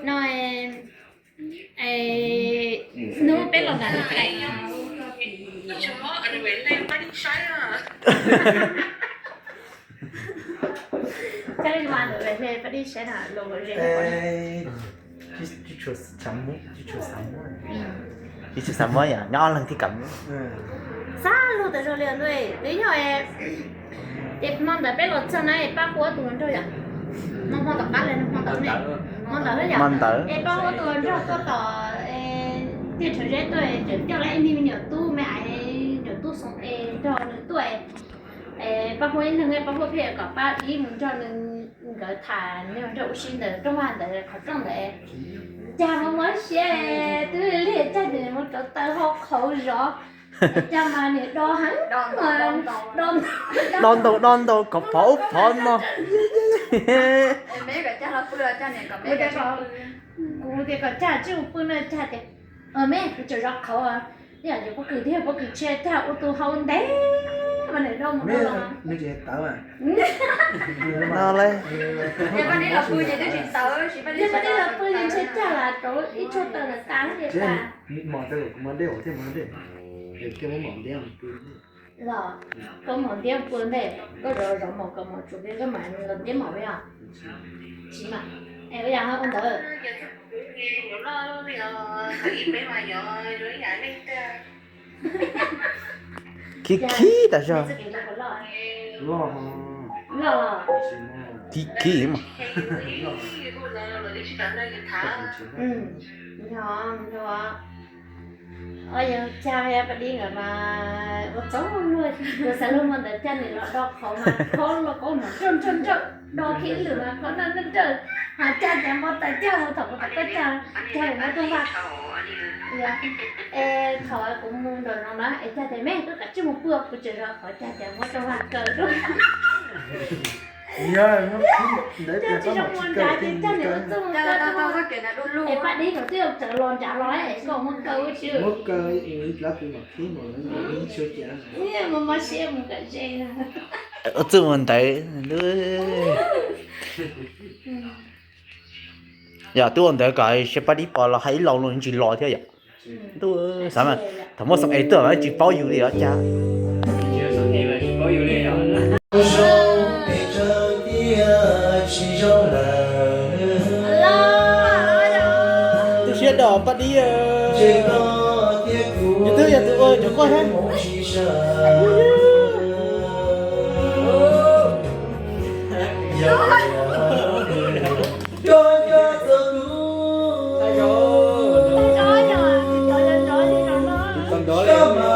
No, hnub peb los nram, koj li mas ntawd hle pab dib saib na los ze. Tsis tshua xav muab, tsis tshua xav muab yom, nyob ob leeg thiaj kam. Xab lug tas zog li ntuj, twb yog ces hmo ntawd peb los txog na pab hu ob tug hluas nraug yom. Hmo, hmo tom qab los hmo ntawd ne, hmo ntawd yom. Hmo ntawd es pab hu ob tug hluas nraug tuaj tom Tiaj Rhawv Zeb tuaj, tseem coj lawv ib niag me nyuam tub me aiv, nyuam tub Xoo Es nrog nws tuaj. Pab hu ib leeg, pab hu peb kom pab dib mus nrog nws, nkawd tham nrog ua si ntawm rooj vag ntawd qhov rooj ntawd. Cas mas mob siab, twb lig tag ces mus rauv taws hau qhauv zov. Cas mas niam do heev, do ntau do ntau kom phov ub phov no. Kuv tias kom cag tsij mus pw no, cag tias me kuv tseem zov qhauv, ib yam ces pob kws thiab pob kws tshiab cag ua tus hau ntev mas niam do mus no los. No le, pab dib los pw ces ntshe cag las rau ib tshuaj taws ntawm tas thiab tas. Los, koj mom ntiab pw ntej, koj zov zov mom kom mom tsuas peb koj mam los ntiab mom os. Tsis mas, es ua yam ua ntawd. Khib khib tas zog. Khib khib mas. Yog, yog. Ua cas pab dib nkawd mas ua txaus luag, ua xav luag hmo ntawd cag niam los do qhauv mas khaub los khaub nrauj nrauj nrauj, do khib lwm mas khaub nrauj nrauj nrauj, ho cag cov npau taws cag mus thaum kuv tau koj cag, cag mus muab rooj vag. Es thaum kuv mus nram no na es cag tias me koj kav tsij mus pw, kuv tseem zov qhauv, cag tias muab rooj vag kaw dua. Cag tsis zoo mus nrad ces cag niam ua txuj mus kaw dua. Es pab dib thaum twg txawm los nrad los es koj muab kaw ua tsi. Mus mob siab mus kom ze na. Ua txuj mus ntawd. Yog twb ua ntawd kom siab pab dib pom los hais ib lo lus ntsis los thiab yom. Ntuj, xav mas thaum muaj Xoo Es tuaj mas tsis paub yus li os cas. Tu siab dog pab dib. Yus twb yog tus ua cov koj thiab.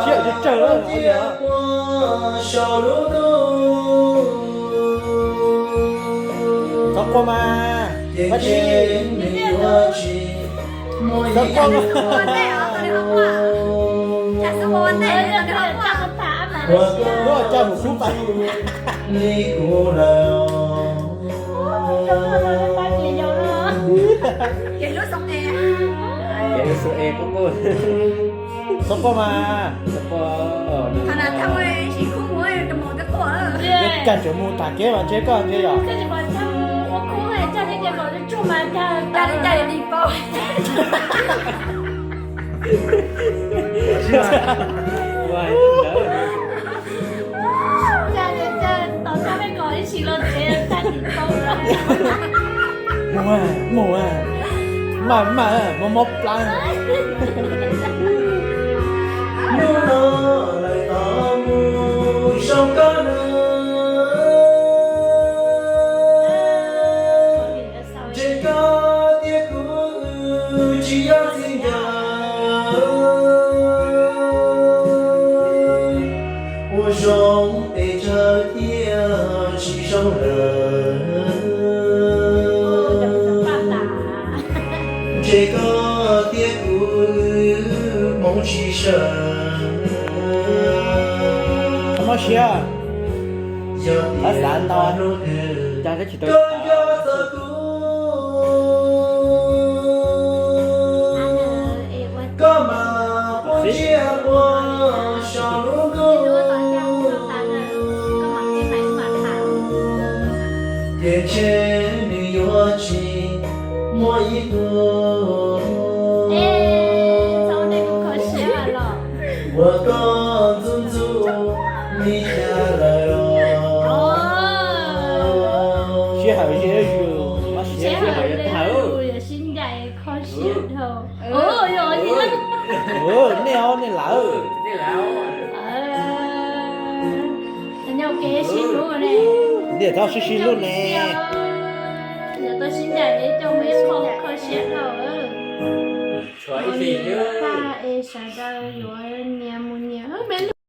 Siab tsawg tsawg. Txhob quaj mas, Pab Dib. Txhob quaj mas. Lub caj mus kub pas. Txhob quaj mas. Yeej kag tseem mus tham kev mas ntshe koj ntshe yom. Mus, mus, maj maj, mob mob plab. Hnub no lawm tos mus zoo koj na, ntshe koj thiab kuv tsis yog txiv ntxawm. Ua zoo pes tsawg thiaj tsis zoo lawm. Ntshe koj thiab kuv hmoov tsis sawv. Mob siab. Yog tias xav tau hnub twg koj nco txog kuv, koj mam quaj ntsiag quaj saum lub ntuj, ces ntshe nws yuav tsis muaj Ib tug, es txog nej kuv kho siab los. Ua koj ntxub ntxub li cas lawm los. Sij hawm ze yus, sij hawm ze yus, yog sib ncaim kho siab dhau. Nej ob nej lawm. Nyob kev sib hlub ne. Niam txhob sib sib hlub ne. Yog tau sib ncaim coj mus ib qho kho siab dhau. Ua li paj es sawv daws yuav nyias mus nyias me